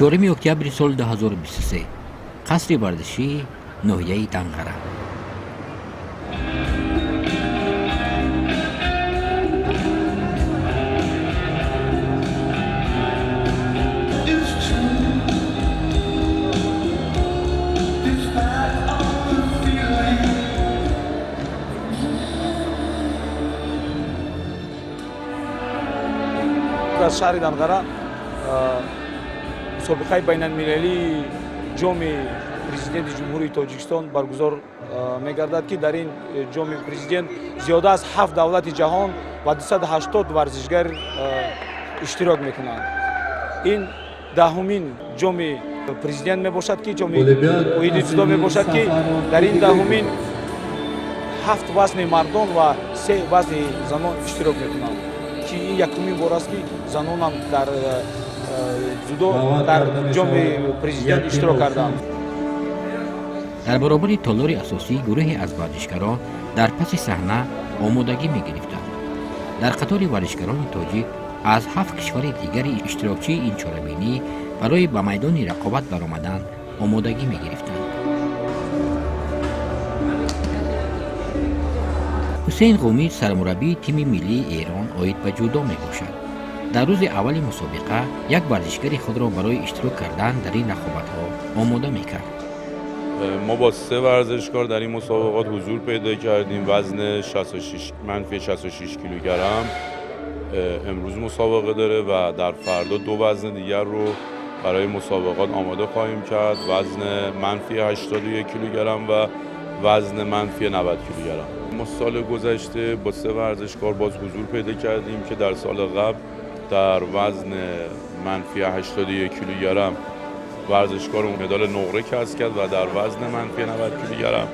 4 октябри соли 2023, қасри варзишии ноҳияи Данғара. Дар шаҳри Данғара мусобиқаи байналмилалии Ҷоми Президенти Ҷумҳурии Тоҷикистон баргузор мегардад, ки дар ин Ҷоми Президент зиёда аз ҳафт давлати ҷаҳон ва 280 варзишгар иштирок мекунанд. Ин 10-умин Ҷоми Президент мебошад, ки ҷоми оиди ҷудо мебошад, ки дар ин 10-умин ҳафт вазни мардон ва се вазни занон иштирок мекунанд, ки ин якумин бор аст, ки занонам дар ҷудо дар Ҷоми Президент иштирок карданд. Дар баробари толори асосӣ гурӯҳе аз варзишгарон дар паси саҳна омодагӣ мегирифтанд. Дар қатори варзишгарони тоҷик аз ҳафт кишвари дигари иштирокчии ин чорабинӣ барои ба майдони рақобат баромадан омодагӣ мегирифтанд. Ҳусейн Ғумӣ сармураббии тими миллии Эрон оид ба ҷудо мебошад. Дар рӯзи аввали мусобиқа як варзишгари худро барои иштирок кардан дар ин рақобатҳо омода мекард. ما با سه ورزشکار در این مسابقات حضور پیدا کردیم. وزن 66 منفی 66 کیلوگرم امروز مسابقه داره و در فردا دو وزن دیگر رو برای مسابقات آماده خواهیم کرد: وزن منفی 81 کیلوگرم و وزن منفی 90 کیلوگرم. ما سال گذشته با سه ورزشکار باز حضور پیدا کردیم که در سال قبل در وزن منفی 81 کیلوگرم ورزشکار مدال نقره کسب کرد و در وزن منفی 90 کیلوگرم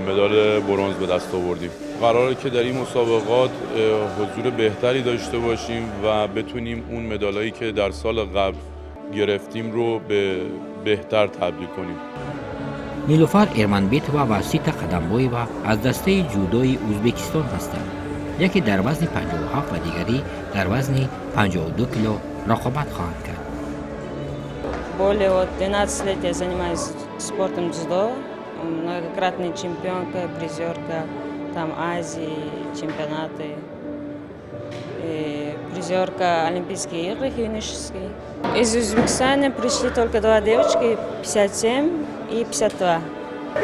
مدال برنز به دست آوردیم. قراره که در این مسابقات حضور بهتری داشته باشیم و بتونیم اون مدالایی که در سال قبل گرفتیم رو به بهتر تبدیل کنیم. Нилуфар Эрманбетова ва Сита Қадамбоева аз дастаи ҷудои Ӯзбекистон ҳастанд. Яке дар вазни 57 ва дигарӣ дар вазни 52 кило рақобат хоҳанд кард. Более вот 12 лет я занимаюсь спортом дзюдо, многократная чемпионка, призерка там Азии, чемпионаты, и призерка Олимпийских игр юношеских. Из Узбекистана пришли только два девочки, 57 и 52.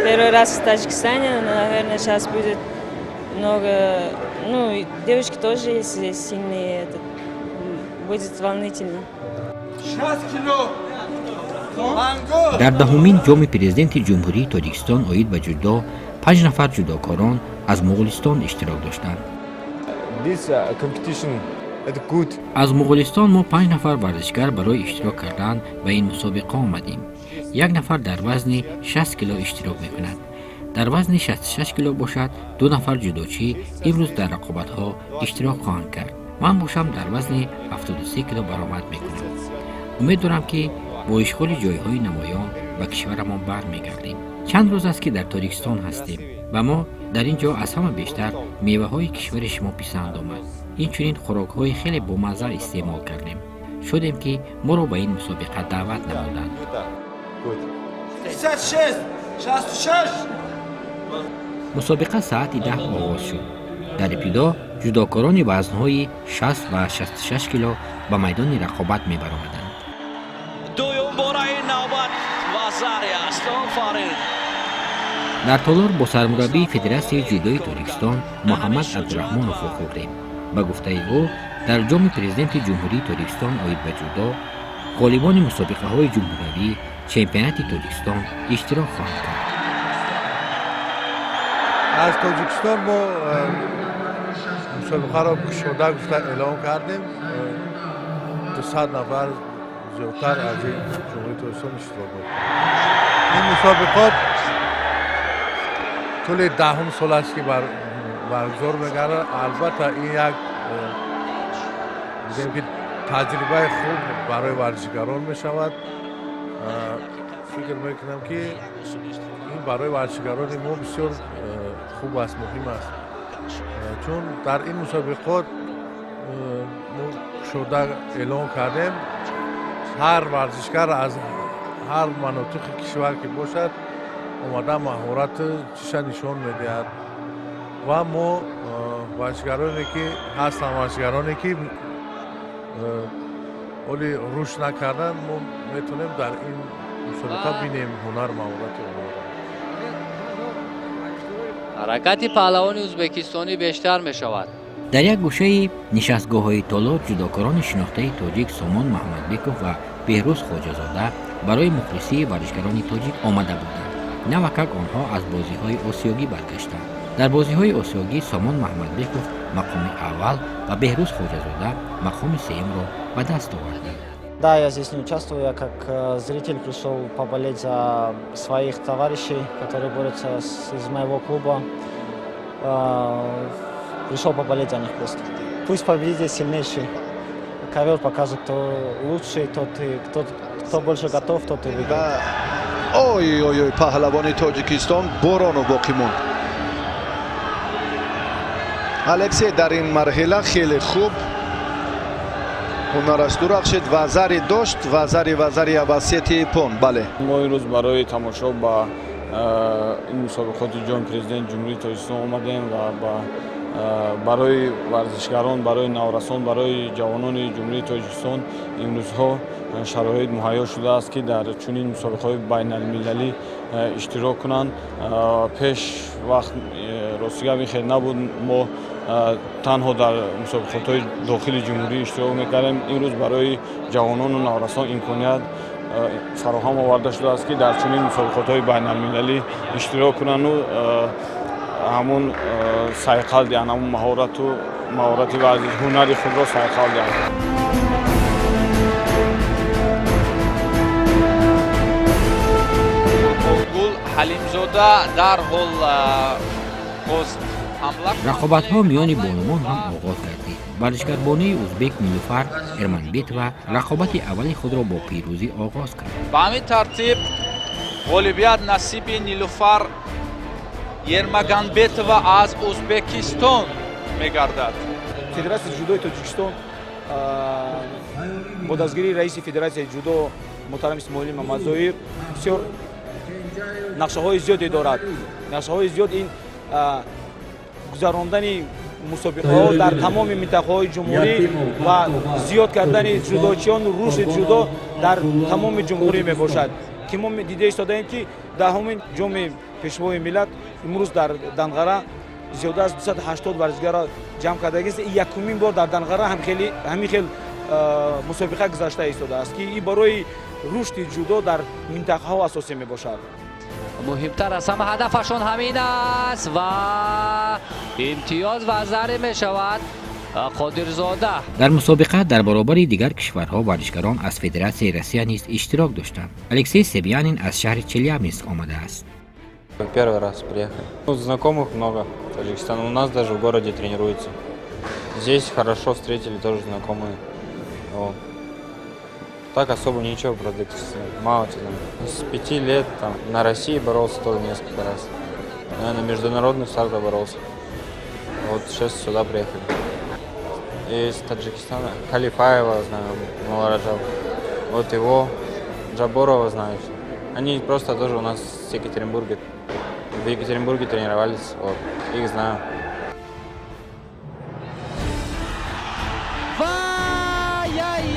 Первый раз в Таджикистане, но, наверное, сейчас будет много, ну, и девочки тоже есть здесь сильные, это будет волнительно. Дар 10-умин Ҷоми Президенти Ҷумҳурии Тоҷикистон оид ба ҷудо панҷ нафар ҷудокорон аз Муғулистон иштирок доштанд. This competition is good. Аз Муғулистон мо панҷ нафар варзишгар барои иштирок кардан ба ин мусобиқа омадем. Як нафар дар вазни 60 кило иштирок мекунад. Дар вазни 66 кило бошад, ду нафар ҷудочӣ имрӯз дар рақобатҳо иштирок хоҳанд кард. Ман бошам, дар вазни 73 кило баромад мекунам. Умед дорам, ки бо ишғоли ҷойҳои намоён ба кишварамон бармегардем. Чанд рӯз аст, ки дар Тоҷикистон ҳастем ва мо дар ин ҷо аз ҳама бештар меваҳои кишвари шумо писанд омад. Инчунин хӯрокҳои хеле бомазза истеъмол кардем. Шодем, ки моро ба ин мусобиқа даъват намуданд. Good. 56, 66. Мусобиқа саати 10 оғоз шуд. Дар ибтидо ҷудокорони вазнҳои 60 ва 66 кило ба майдони рақобат мебаромаданд. Дуюм бора ин навбат вазари аст, офарин! Дар толор бо сармураббии Федератсияи ҷудои Тоҷикистон Муҳаммад Абдураҳмонов вохӯрдем. Ба гуфтаи ӯ, дар Ҷоми Президенти Ҷумҳурии Тоҷикистон оид ба ҷудо ғолибони мусобиқаҳои ҷумҳуриявӣ, чемпионати Тоҷикистон иштирок хоҳанд кард. Аз Тоҷикистон мо мусобиқаро кушода гуфта эълон кардем. 200 нафар зиёдтар аз ин Ҷумҳурии Тоҷикистон иштирок мекунанд. Ин мусобиқот тӯли 10-ум сол аст, ки баргузор мегардад. Албатта, ин як бигем, ки таҷрибаи хуб барои варзишгарон мешавад. Фикр мекунам, ки ин барои варзишгарони мо бисёр хуб аст, муҳим аст, чун дар ин мусобиқот мо кушода эълон кардем. Ҳар варзишгар аз ҳар манотиқи кишвар ки бошад, омада маҳорату чиша нишон медиҳад. Ва мо варзишгароне ки ҳастанд, варзишгароне ки ҳоли рушд накарданд, мо метавонем дар ин мусобиқа бинем ҳунар, маҳорати онҳоро. Ҳаракати паҳлавони ӯзбекистонӣ бештар мешавад. Дар як гӯшаи нишастгоҳҳои толор ҷудокорони шинохтаи тоҷик Сомон Маҳмадбеков ва Беҳрӯз Хоҷазода барои мухлисии варзишгарони тоҷик омада буданд. Навакак онҳо аз бозиҳои осиёгӣ баргаштанд. Дар бозиҳои осиёгӣ Сомон Маҳмадбеков мақоми аввал ва Беҳрӯз Хоҷазода мақоми сеюмро ба даст оварданд. Да, я здесь не участвую, я как зритель пришел поболеть за своих товарищей, которые борются из моего клуба. Пришел поболеть за них просто. Пусть победит сильнейший. Ковер покажет, кто лучший, тот и кто больше готов, тот и выиграет. Ой, ой, ой, паҳлавони Тоҷикистон Боронов боқӣ монд. Алексей дар ин марҳила хеле хуб ҳунараш дурахшид. Вазари дошт, вазари авасети иппон, бале. Мо имрӯз барои тамошо ба ин мусобиқоти Ҷоми Президенти Ҷумҳурии Тоҷикистон омадем ва барои варзишгарон, барои наврасон, барои ҷавонони Ҷумҳурии Тоҷикистон имрӯзҳо шароит муҳайё шудааст, ки дар чунин мусобиқаҳои байналмилалӣ иштирок кунанд. Пеш вақт, рости гап, ин хел набуд. Мо танҳо дар мусобиқотҳои дохили ҷумҳурӣ иштирок мекардем. Имрӯз барои ҷавонону наврасон имконият фароҳам оварда шудааст, ки дар чунин мусобиқотҳои байналмилалӣ иштирок кунанду ҳамун сайқал диҳанд, ҳамун маҳорати варзиш, ҳунари худро сайқал диҳанд. Гул Ҳалимзода дарҳол хост ҳамла. Рақобатҳо миёни бонувон ҳам оғоз гардид. Варзишгарбонуи узбек Нилуфар Эрманбетова рақобати аввали худро бо пирӯзӣ оғоз кард. Ба ҳамин тартиб ғолибият насиби Нилуфар Ермаганбетова аз Ӯзбекистон мегардад. Федератсияи ҷудои Тоҷикистон бо дастгирии раиси Федератсияи ҷудо муҳтарам Исмоили Мамадзоир бисёр нақшаҳои зиёде дорад. Нақшаҳои зиёд ин гузарондани мусобиқаҳо дар тамоми минтақаҳои ҷумҳурӣ ва зиёд кардани ҷудочиёну рушди ҷудо дар тамоми ҷумҳурӣ мебошад, ки мо дида истодаем, ки даҳумин Ҷоми Пешвои миллат имрӯз дар Данғара зиёда аз 280 варзишгарро ҷамъ кардагист. Якумин бор дар Данғара ҳамин хел мусобиқа гузашта истодааст, ки ин барои рушди ҷудо дар минтақаҳо асосӣ мебошад. Муҳимтар аз ҳама ҳадафашон ҳамин аст ва имтиёз вазаре мешавад Қодирзода. Дар мусобиқа дар баробари дигар кишварҳо варзишгарон аз Федератсияи Россия низ иштирок доштанд. Алексей Себянин аз шаҳри Челябинск омадааст. Первый раз приехали. Ну, знакомых много в Таджикистане. У нас даже в городе тренируются. Здесь хорошо встретили тоже знакомые. Вот. Так особо ничего про Таджикистан. Мало чего знаю. С 5 лет там на России боролся тоже несколько раз. На международных стартах боролся. Вот сейчас сюда приехали. Из Таджикистана Халифаева знаю, Малораджаб. Вот его, Джаборова знаю еще. Они просто тоже у нас в Екатеринбурге. В Екатеринбурге тренировались, вот, их знаю. Вай-яй-яй!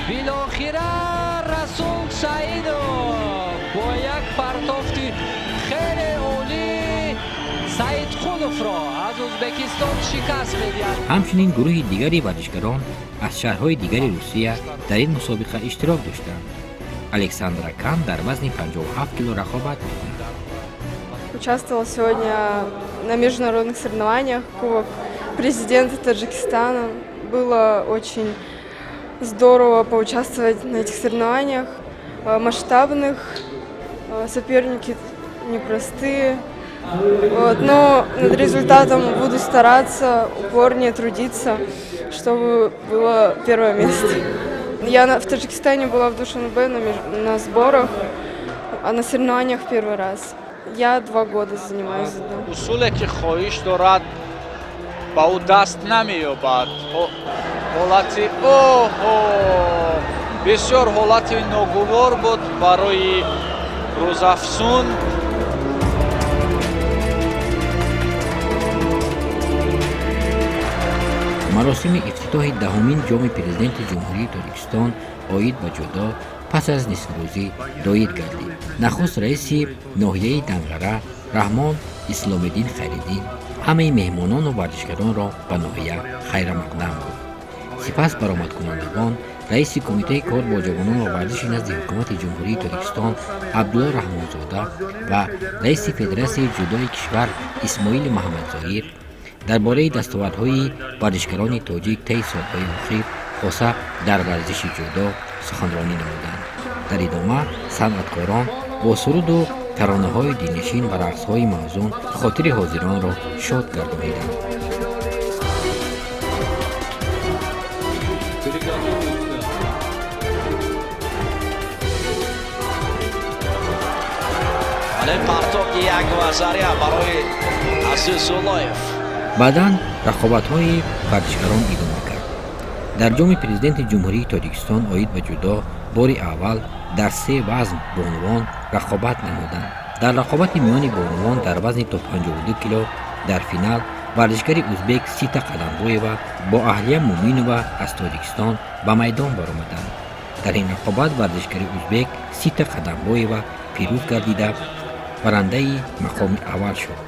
Билохира Расул Саидов бо як партофти хеле олӣ Саидқуловро аз Ӯзбекистон шикаст медиҳад. Ҳамчунин гурӯҳи дигари варзишгарон аз шаҳрҳои дигари Русия дар ин мусобиқа иштирок доштанд. Александра Кан дар вазни 57 кило рақобат мекунад. Участвовала сегодня на международных соревнованиях Кубок президента Таджикистана. Было очень здорово поучаствовать на этих соревнованиях, масштабных, соперники непростые. Вот, но над результатом буду стараться, упорнее трудиться, чтобы было первое место. Я в Таджикистане была в Душанбе на сборах, а на соревнованиях первый раз. Я 2 года занимаюсь дзюдо. Усуле ки хоҳиш дорад. Ба ӯ даст намеёбад. Ҳолати оҳо, бисёр ҳолати ногувор буд барои Рӯзафзун. Маросими ифтитоҳи даҳумин Ҷоми Президенти Ҷумҳурии Тоҷикистон оид ба ҷудо пас аз нисфрӯзӣ доир гардид. Нахуст раиси ноҳияи Данғара Раҳмон Исломиддин Хайриддин ҳамаи меҳмонону варзишгаронро ба ноҳия хайрамақдам гуфт. Сипас баромадкунандагон, раиси Кумитаи кор бо ҷавонон ва варзиши назди Ҳукумати Ҷумҳурии Тоҷикистон Абдулло Раҳмонзода ва раиси Федератсияи ҷудои кишвар Исмоили Маҳамадзоир дар бораи дастовардҳои варзишгарони тоҷик таи солҳои охир, хоса дар варзиши ҷудо, суханронӣ намуданд. Дар идома санъаткорон бо суруду таронаҳои дилнишин ва рақсҳои мавзун хотири ҳозиронро шод гардониданд. Партофи як вазария барои Азизуллоев. Баъдан рақобатҳои варзишгарон идома кард. Дар Ҷоми Президенти Ҷумҳурии Тоҷикистон оид ба ҷудо бори аввал дар се вазн бонувон рақобат намуданд. Дар рақобати миёни бонувон дар вазни то 52 кило дар финал варзишгари узбек Сита Қадамбоева бо Аҳлия Муминова аз Тоҷикистон ба майдон баромаданд. Дар ин рақобат варзишгари узбек Сита Қадамбоева пирӯз гардида, барандаи мақоми аввал шуд.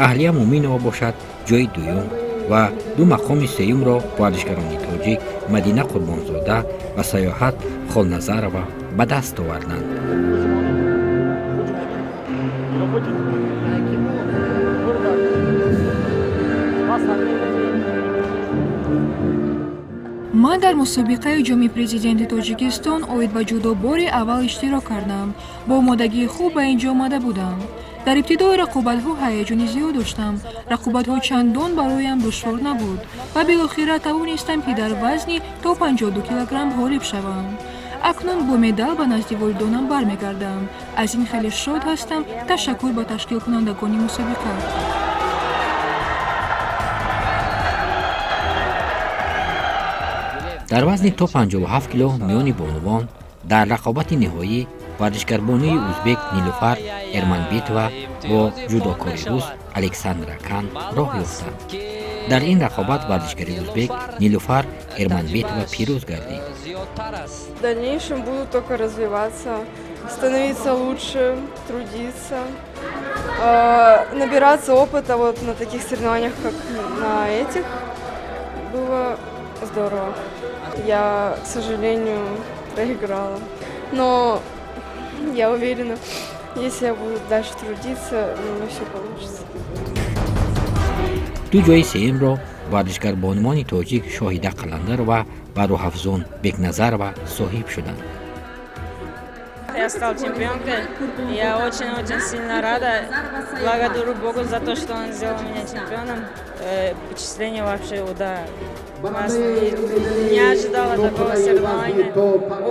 Аҳлия Муминова бошад, ҷои дуюм ва ду мақоми сеюмро варзишгарони тоҷик Мадина Қурбонзода ва Саёҳат Холназарова ба даст оварданд. Ман дар мусобиқаи Ҷоми Президенти Тоҷикистон оид ба ҷудо бори аввал иштирок кардам. Бо омодагии хуб ба ин ҷо омада будам. Дар ибтидои рақобатҳо ҳаяҷони зиёд доштам. Рақобатҳо чандон бароям душвор набуд ва билохира тавонистам, ки дар вазни то 52 килограмм ғолиб шавам. Акнун бо медал ба назди волидонам бармегардам. Аз ин хеле шод ҳастам. Ташаккур ба ташкилкунандагони мусобиқа. Дар вазни то 57 кило миёни бонувон дар рақобати ниҳоӣ варзишгарбонуи узбек Нилуфар Эрманбетова бо ҷудокори рус Александра Кан роҳ ёфтанд. Дар ин рақобат варзишгари узбек Нилуфар Эрманбетова пирӯз гардид. В дальнейшем буду только развиваться, становиться лучше, трудиться, набираться опыта. Вот на таких соревнованиях, как на этих, было здорово. Я, к сожалению, проиграла. Но я уверена, если я буду дальше трудиться, у меня все получится. Ду ҷои сеюмро варзишгарбонумони тоҷик Шоҳида Қаландарова ва Рӯҳафзун Бекназарова соҳиб шуданд. Я стал чемпионкой. Я очень-очень сильно рада. Благодарю Богу за то, что он сделал меня чемпионом. Впечатление вообще, да. Не ожидала такого соревнования.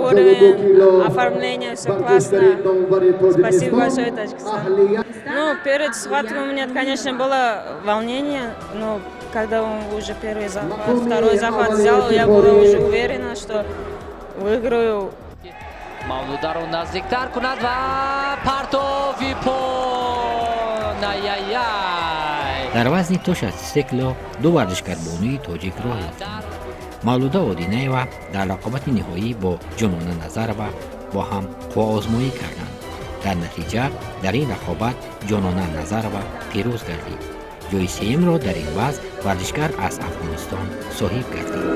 Уровень, оформление, все классно. Спасибо большое, Таджикистан. Ну, перед схваткой у меня, конечно, было волнение, но когда он уже первый захват, второй захват взял, я была уже уверена, что выиграю. Мавлударо наздиктар кунад ва партови пон, аяяй. Дар вазни то 63 кило ду варзишгарбонуи тоҷик роҳ ёфтанд. Мавлуда Одинаева дар рақобати ниҳоӣ бо Ҷонона Назарова бо ҳам қувваозмоӣ карданд. Дар натиҷа дар ин рақобат Ҷонона Назарова пирӯз гардид. Ҷои сеюмро дар ин вазн варзишгар аз Афғонистон соҳиб гардид.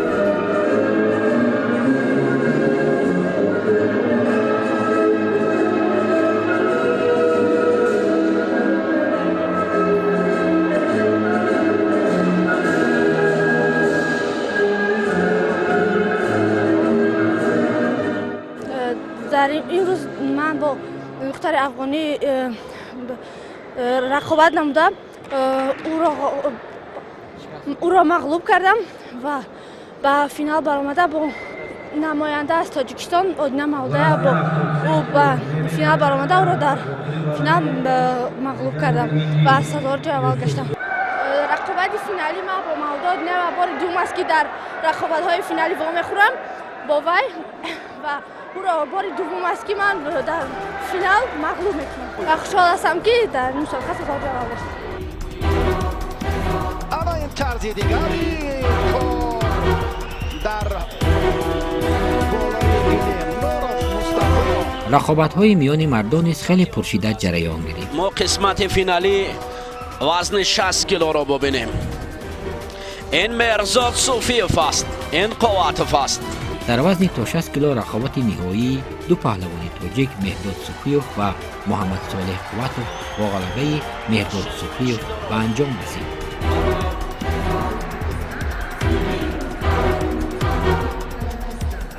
Дар имрӯз ман бо духтари афғонӣ рақобат намудам, ӯро мағлуб кардам ва ба финал баромада бо намоянда аз Тоҷикистон Одина Мавлудая бо ӯ ба финал баромада, ӯро дар финал мағлуб кардам ва сазовори ҷои аввал гаштам. Рақобати Рақобати финалӣ ман бо Мавлудо Одинаева бори дуюм аст, ки дар рақобатҳои финалӣ вомехӯрам бо вай, ва ӯро бори дуввум аст, ки ман дар финал мағлуб мекунам, ва хушҳол ҳастам, ки дар мусобиқа сазовори аввал гаштам. Ана ин тарзи дигари кор дар болои гилем, Нуров Мустафо. Рақобатҳои миёни мардон низ хеле пуршиддат ҷараён гирифт. Мо қисмати финалӣ вазни 60 килоро бубинем. Ин Меҳрзод Суфиев аст, ин Қувватов аст. Дар вазни то 60 кило рақобати ниҳоии ду паҳлавони тоҷик, Меҳрдод Суфиев ва Муҳаммадсолеҳ Қувватов, бо ғалабаи Меҳрдод Суфиев ба анҷом расид.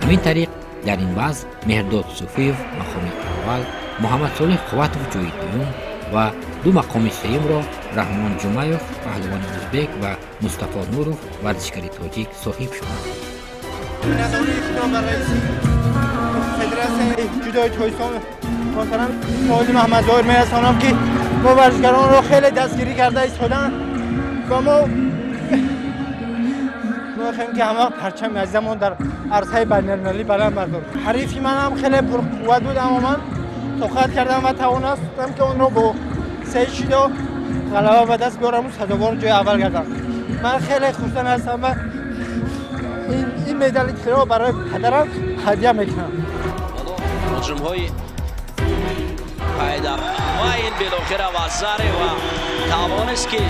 Ҳамин тариқ, дар ин вазн Меҳрдод Суфиев мақоми аввал, Муҳаммадсолеҳ Қувватов ҷои дуюм ва ду мақоми сеюмро Раҳмон Ҷумаев, паҳлавони ӯзбек, ва Мустафо Нуров, варзишгари тоҷик, соҳиб шуданд. Миннатдории худро ба раиси Федератсияи ҷудои Тоҷикистон муҳтарам Фоизи Маҳмадзоҳир мерасонам, ки мо варзишгаронро хеле дастгирӣ карда истоданд, ва мо мехоҳем, ки ҳама парчами азизамон дар арсаи байналмилалӣ баланд бардорем. Ҳарифи манам хеле пурқувват буд, аммо ман тоқат кардам ва тавонастам, ки онро бо се шидо ғалаба ба даст биёраму сазовори ҷои аввал гардам. Ман хеле хурсанд ҳастам ва ин медали тиллоро барои падарам ҳадя мекунам. Ҳуҷумҳои пайдар ва ин билохира вазаре ва тавонист, ки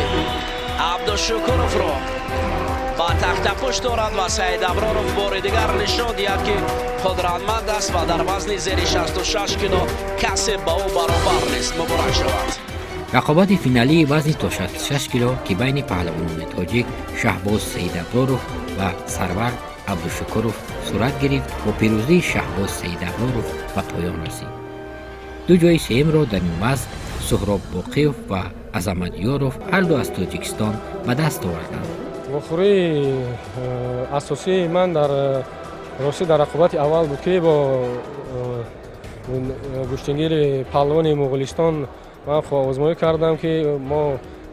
Абдушукуровро ба тахтапушт дорад ва Саид Аброров бори дигар нишон диҳад, ки қудратманд аст ва дар вазни зери 66 кило касе ба ӯ баробар нест. Муборак шавад. Рақобати финалии вазни то 66 кило, ки байни паҳлавонони тоҷик Шаҳбоз Саидаброров ва Сарвар Абдушукуров сурат гирифт, бо пирӯзии Шаҳбоз Саидаброров ба поён расид. Ду ҷои сеюмро дар ин вазн Суҳроб Боқиев ва Азамат Ёров, ҳарду аз Тоҷикистон, ба даст оварданд. Вохӯрии асосии ман дар ростӣ дар рақобати аввал буд, ки бо гӯштингири паҳлавони Муғулистон ман озмоӣ кардам, ки мо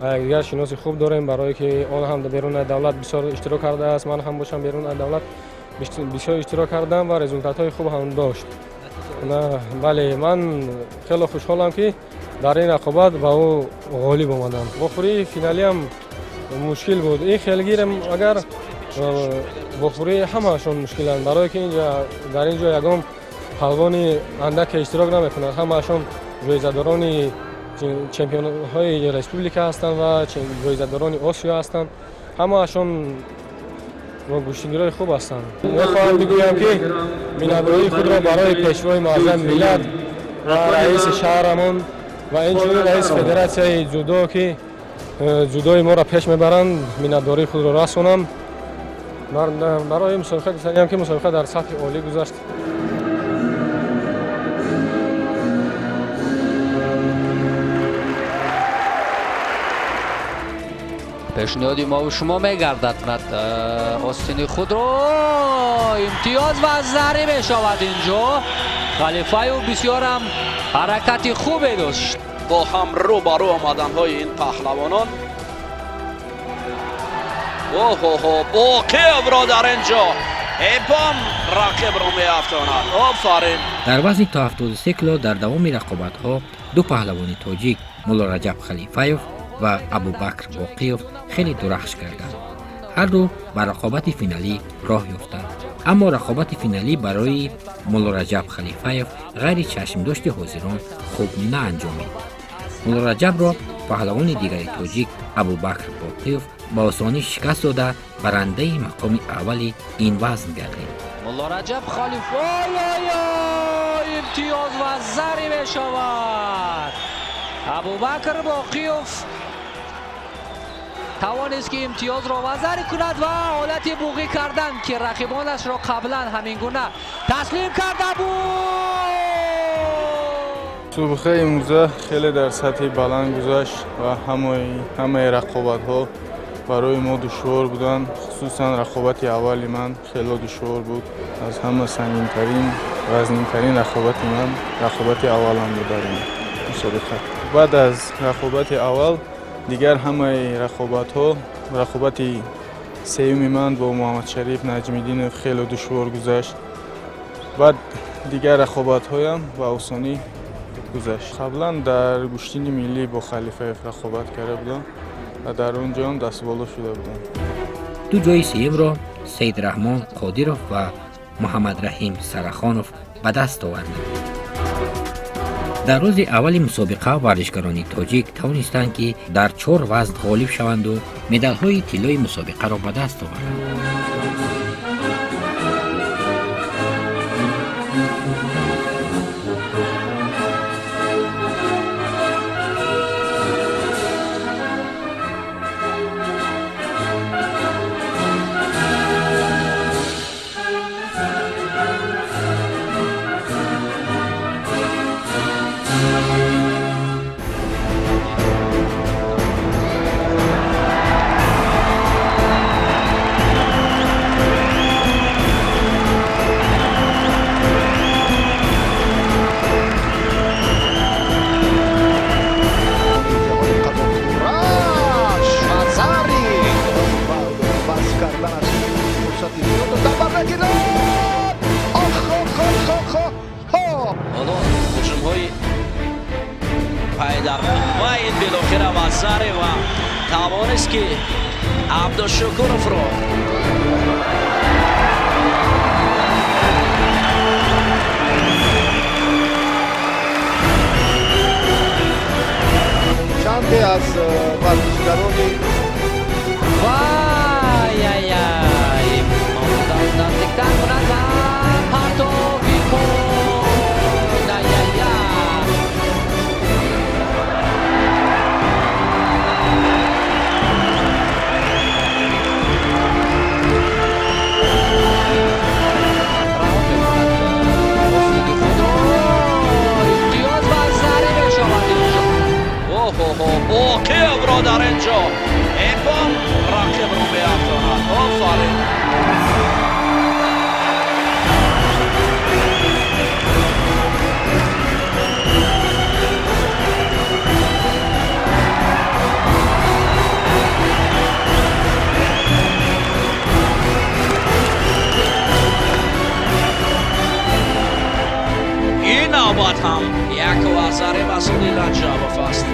якдигар шиноси хуб дорем, барое ки он ҳам берун аз давлат бисёр иштирок кардааст, ман ҳам бошам берун аз давлат бисёр иштирок кардам ва результатҳои хуб ҳам дошт. Бале, ман хеле хушҳолам, ки дар ин рақобат ба ӯ ғолиб омадам. Вохӯрии финалиам мушкил буд. Ин хелгирам агар вохӯрии ҳамаашон мушкиланд, барое ки дар ин ҷо ягон паҳлавони андаке иштирок намекунад. Ҳамаашон ҷоизадорони чемпионҳои республика ҳастанд ва ҷоизадорони Осиё ҳастанд. Ҳамаашон гӯштингирои хуб ҳастанд. Мехоҳам бигӯям, ки миннатдории худро барои Пешвои муаззами миллат ва раиси шаҳрамон ва инчунин раиси федератсияи ҷудо, ки ҷудои моро пеш мебаранд, миннатдории худро расонам. Барои мусобиқа гуфтаниям, ки мусобиқа дар сатҳи олӣ гузашт. Пешниҳоди мову шумо мегардад остини худро. Имтиёз ва зарӣ мешавад. Инҷо Халифаю бисёрам ҳаракати хубе дошт. Бо ҳам рӯ ба рӯ омаданҳои ин паҳлавонон. Оҳоҳо, Боқиевро дар ин ҷо эпом рақибро меафтонад. Офарин! Дар вазни то 73 кило дар давоми рақобатҳо ду паҳлавони тоҷик, Муллораҷаб Халифаев ва Абубакр Боқиев, хеле дурахш карданд. Ҳарду ба рақобати финалӣ роҳ ёфтанд, аммо рақобати финалӣ барои Муллораҷаб Халифаев ғайри чашмдошти ҳозирон хуб наанҷомид. Муллораҷабро паҳлавони дигари тоҷик Абубакр Боқиев ба осонӣ шикаст дода, барандаи мақоми аввали ин вазн гардид. Муллораҷаб Халиф, имтиёз ва зарӣ мешавад. Абубакр Боқиев тавонист, ки имтиёзро вазарӣ кунад ва ҳолати буғӣ кардан, ки рақибонашро қаблан ҳамин гуна таслим карда буд. Мусобиқаи имрӯза хеле дар сатҳи баланд гузашт ва ҳамаи рақобатҳо барои мо душвор буданд. Хусусан рақобати аввали ман хело душвор буд. Аз ҳама сангинтарин, вазнинтарин рақобати ман рақобати аввалам буд дар ин мусобиқа. Баъд аз рақобати аввал дигар ҳамаи рақобатҳо Рақобати сеюми ман бо Муҳаммадшариф Наҷмиддинов хеле душвор гузашт. Баъд дигар рақобатҳоям ба осонӣ гузашт. Қаблан дар гӯштини миллӣ бо Халифаев рақобат карда будам ва дар он ҷо ҳам дастболо шуда будам. Ду ҷойи сеюмро Саидраҳмон Қодиров ва Муҳаммадраҳим Сарахонов ба даст оварданд. Дар рӯзи аввали мусобиқа варзишгарони тоҷик тавонистанд, ки дар чор вазн ғолиб шаванду медалҳои тиллои мусобиқаро ба даст оварданд. Ҳоло ҳуҷумҳои пайдар ва ин билохира вазаре ва тавонист, ки Абдушукуровро Чанде аз варзишгарони Вай-яй-яй, наздиктар кунад ва партови пой, ай-яй-яй. Раҳо мекунад услуби худро, имтиёз ва заре мешавад инҷо. Оҳоҳо, Боқиевро дар ин ҷо ин бор рақибро меафтонад. Офарин! Ин навбат ҳам як вазари Масуди Раҷабов аст.